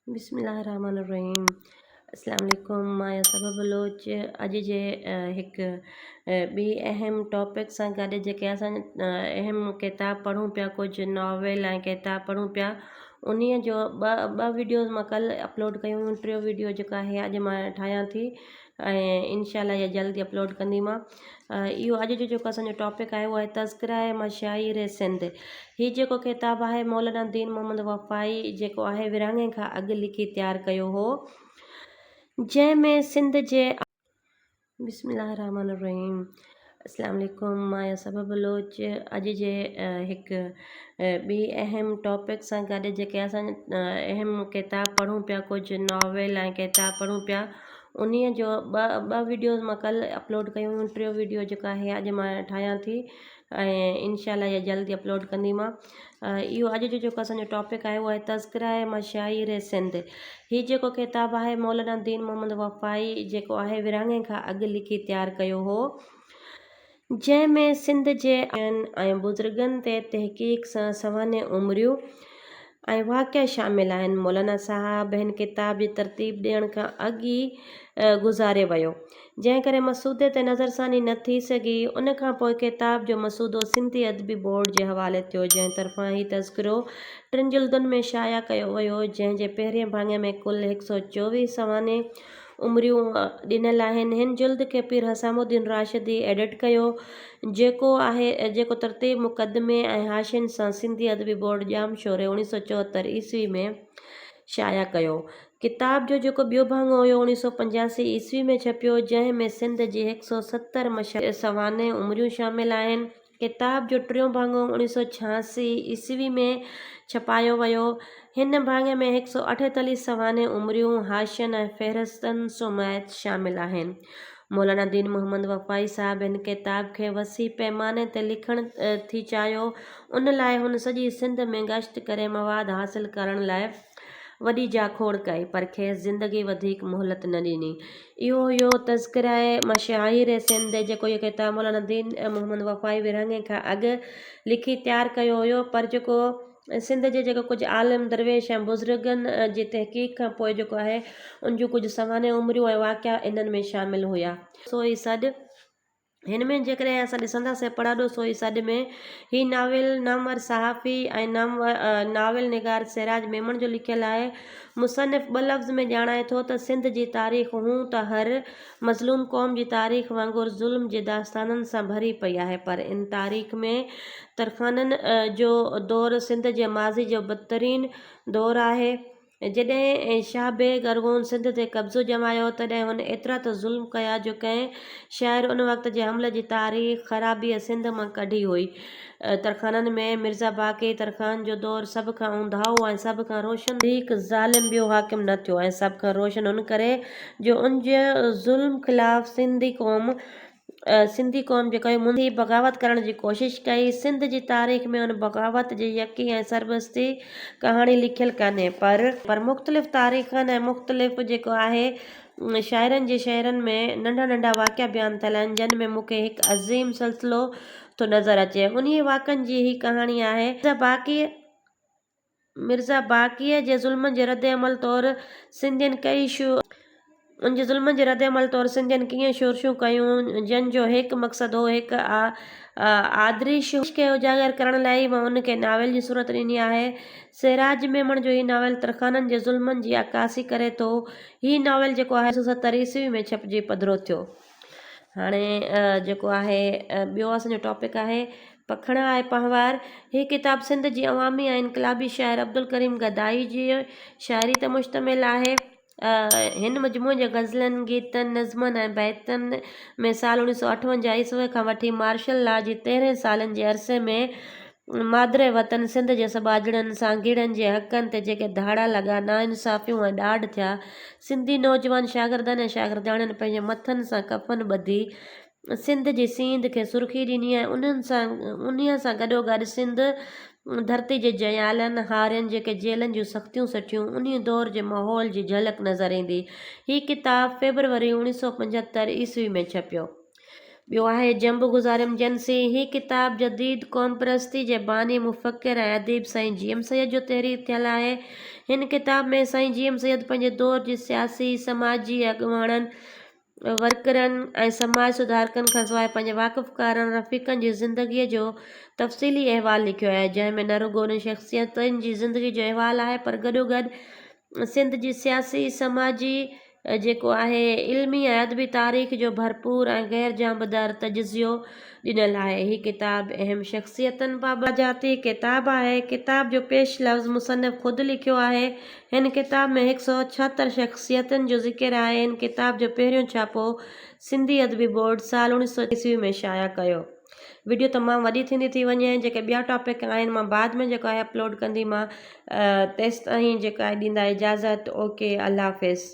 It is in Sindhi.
بسم الله الرحمن الرحيم السلام عليڪم مان آهيان صبا بلوچ اڄ جي هڪ ٻي اهم ٽاپڪ سان گڏ جيڪي اسان اهم ڪتاب پڙهون پيا ڪجهه ناول ۽ ڪتاب پڙهون پيا انهي جو ٻه ٻه ويڊيوز مان ڪلهه اپلوڊ ڪيون هيون ٽيون ويڊيو جيڪو آهي اڄ مان ٺاهيان ٿي ۽ انشاء الله اها جلدي اپلوڊ ڪنديمان اهو اڄ جو جيڪو اسان جو ٽاپڪ آهي اهو آهي تذڪره مشاهير سنڌ. هي جيڪو ڪتاب آهي مولانا دين محمد وفائي جيڪو آهي ورهاڱي کان اڳ لکي تيار ڪيو هو جنهن ۾ سنڌ جي. بسم الله الرحمن الرحيم السلام عليڪم مان آهيان صبا بلوچ اڄ جي هڪ ٻي اهم ٽاپڪ سان گڏ جيڪي اسان اهم ڪتاب پڙهون پيا ڪجهه ناول ۽ ڪتاب پڙهون پيا انهيء جو ٻه ٻه ويڊيوز مان ڪلهه اپلوڊ ڪيون هيون ٽيون ويڊيو جيڪو آهي اڄ مان ٺاهيان ٿي ۽ انشاء الله اها جلدي اپلوڊ ڪنديمان اهو اڄ جو جيڪو اسانجو ٽاپڪ آهي اهو آهي تذڪره مشاهير سنڌ هي جيڪو ڪتاب آهي مولانا دين محمد وفائي جيڪو آهي ورهاڱي کان اڳ لکي تيار ڪيو هو جنهن ۾ سنڌ جي ۽ بزرگن تي تحقيق سان سوانح عمريون ۽ واقعا شامل آهن. مولانا صاحب هن ڪتاب جي ترتيب ڏيڻ کان اڳ ئي گذاري ويو، جنهن ڪري مسودي تي نظرثاني نه ٿي سگهي. ان کان پوء ڪتاب جو مسودو سنڌي ادبي بورڊ جي حوالي ٿيو، جنهن طرفان هي تذڪرو ٽن جلدن ۾ شايع ڪيو ويو، جنهن جي پهرين ڀاڱي ۾ ڪل هڪ سؤ چوويهه سوانح عمريون ڏنل آهن. هن جلد کي پير حسام الدين راشدي ايڊٽ ڪيو، جيڪو آهي جيڪو ترتيب مقدمي ۽ حاشين سان سنڌي ادبي بورڊ ڄام شوري اوڻيهه سؤ چوهتر عيسوي ۾ شايع ڪيو. ڪتاب جو جيڪو ٻيو ڀاڱو هيو اوڻيهه سؤ پنجاسي عيسوي ۾ ڇپيو، جنهن ۾ سنڌ جي هڪ سؤ 70 مشهور سوانح عمريون شامل آهن. ڪتاب جو ٽيون ڀاڱو اوڻيهه سؤ ڇهاسي عيسوي ۾ ڇپايو ويو. هن ڀاڱي ۾ هڪ سؤ اٺيتاليهه سوانح عمريون، حاشين ۽ فهرستن سميت شامل آهن. مولانا دين محمد وفائي صاحب هن ڪتاب کي وسيع پيماني تي لکڻ ٿي چاهيو، ان لاء هن سڄي سنڌ ۾ گشت ڪري مواد حاصل ڪرڻ لاء وڏي جاکوڙ ڪئي، پر کيس زندگي وڌيڪ مهلت نه ڏني. اهو هيو تذڪره مشاهير سنڌ، جيڪو اهو ڪتاب مولانا دين محمد وفائي ورهاڱي کان اڳ لکي تيار ڪيو هيو، پر جيڪو سنڌ جي جيڪو ڪجهه عالم، درويش ۽ بزرگن جي تحقيق کان پوء جيڪو آهي، ان جون ڪجهه سوانح عمريون ۽ واقعا انهن ۾ شامل هيا. سو هي سڏ. هن ۾ جيڪڏهن اسان ڏسنداسين پڙاڏو سوئي سڏ ۾ هي ناول نامور صحافي ۽ ناول نگار سراج ميمڻ جو لکيل آهي. مصنف ٻه لفظ ۾ ڄاڻائي ٿو ته سنڌ جي تاريخ هون ته هر مظلوم قوم جي تاريخ وانگر ظلم جي داستانن سان ڀري پئي آهي پر ان تاريخ ۾ ترخانن جو دور سنڌ جي ماضي جو بدترين دور آهي. جڏهن شاهه بيگ ارغون سنڌ تي قبضو ڄمايو، تڏهن هن ايترا ته ظلم ڪيا جو ڪنهن شاعر ان وقت جي حملي جي تاريخ خرابيء سنڌ مان ڪڍي هئي. ترخانن ۾ مرزا باقي ترخان جو دور سڀ کان اونداهو ۽ سڀ کان روشن. وڌيڪ ظالم ٻيو حاڪم نه ٿيو ۽ سڀ کان روشن ان ڪري جو ان جي ظلم خلاف سنڌي قوم سنڌي قوم جيڪا هئي منهن ٿي بغاوت ڪرڻ جي ڪوشش ڪئي. سنڌ جي تاريخ ۾ ان بغاوت جي يڪي ۽ سربستي ڪهاڻي لکيل ڪانهي پر پر مختلف تاريخن ۽ مختلف جيڪو آهي شاعرن جي شعرن ۾ ننڍا ننڍا واقعا بيان ٿيل آهن جن ۾ مون کي هڪ عظيم سلسلو ٿو نظر اچي. انهي واقعن جي هي ڪهاڻي آهي. باقي مرزا باقيء جي ظلمن جي رد عمل طور سنڌين ڪئي ان جي ظلمن جي رد عمل طور سنڌين ڪيئن شورشون ڪيون، جن جو هڪ مقصد هو هڪ آدرش کي اجاگر ڪرڻ لاء ئي مان ان کي ناول جي صورت ڏني آهي. سراج ميمڻ جو هي ناول ترخانن جي ظلمن جي عڪاسي ڪري ٿو. هي ناول جيڪو آهي سو ستر عيسوي ۾ ڇپجي پڌرو ٿيو. هاڻي جيڪو آهي ٻيو اسان جو ٽاپڪ آهي پکڻ آهي پنهوار هي ڪتاب سنڌ جي عوامي ۽ انقلابي شاعر عبدالڪريم گدائي جي شاعري تي مشتمل آهي هن مجموعي جي غزلن گيتن نظمن ۽ بيتن ۾ سال اوڻيهه سو اٺونجاهه عيسوي کان وٺي مارشل لا جي تيرهن سالن جي عرصي ۾ مادر وطن سنڌ جي سٻاجهڙن، سانگيئڙن جي حقن تي جيڪي ڌاڙا لڳا، ناانصافيون ۽ ڏاڍ ٿيا، سنڌي نوجوان شاگردن ۽ شاگردياڻين پنهنجي مٿن سان ڪفن ٻڌي سنڌ جي سينڌ کي سرخي ڏني ۽ انهن سان انهيء سان گڏوگڏ سنڌ ڌرتي جي جيالن، هارين جيڪي جيلن جون سختيون سٺيون، انهيء دور جي ماحول جي جهلڪ نظر ايندي. هي ڪتاب فيبروري اوڻيهه سؤ پنجهتر عيسوي ۾ ڇپيو. ٻيو آهي جنب گذاريم جن سين. هي ڪتاب جديد قومپرستي جي باني مفڪر ۽ اديب سائين جي ايم سيد جو تحرير ٿيل آهي. هن ڪتاب ۾ سائين جي ايم سيد پنهنجي دور جي سياسي، سماجي اڳواڻن، ورڪرن ۽ سماج سڌارڪن کانسواء پنهنجي واقفڪارن رفيقن جي زندگيء جو تفصيلي احوال لکيو آهي، جنهن ۾ نه رڳو انهن شخصيتن جي زندگيء جو احوال آهي پر گڏوگڏ سنڌ جي سياسي، سماجي، جيڪو آهي علمي ۽ ادبي تاريخ جو ڀرپور ۽ غير جانبدار تجزيو ڏنل آهي. هي ڪتاب اهم شخصيتن بابت ذاتي ڪتاب آهي. ڪتاب جو پيش لفظ مصنف خود لکيو آهي. هن ڪتاب ۾ هڪ سئو ڇاهتر شخصيتن جو ذڪر آهي. هن ڪتاب جو پهريون ڇاپو سنڌي ادبي بورڊ سال اوڻيهه سئو عيسوي ۾ شايع ڪيو. وڊيو تمام وڏي ٿيندي ٿي وڃي جيڪي ٻيا ٽاپڪ آهن مان بعد ۾ جيڪو آهي اپلوڊ ڪندي مان تيستائين جيڪو آهي ڏيندا اجازت اوڪي الله حافظ.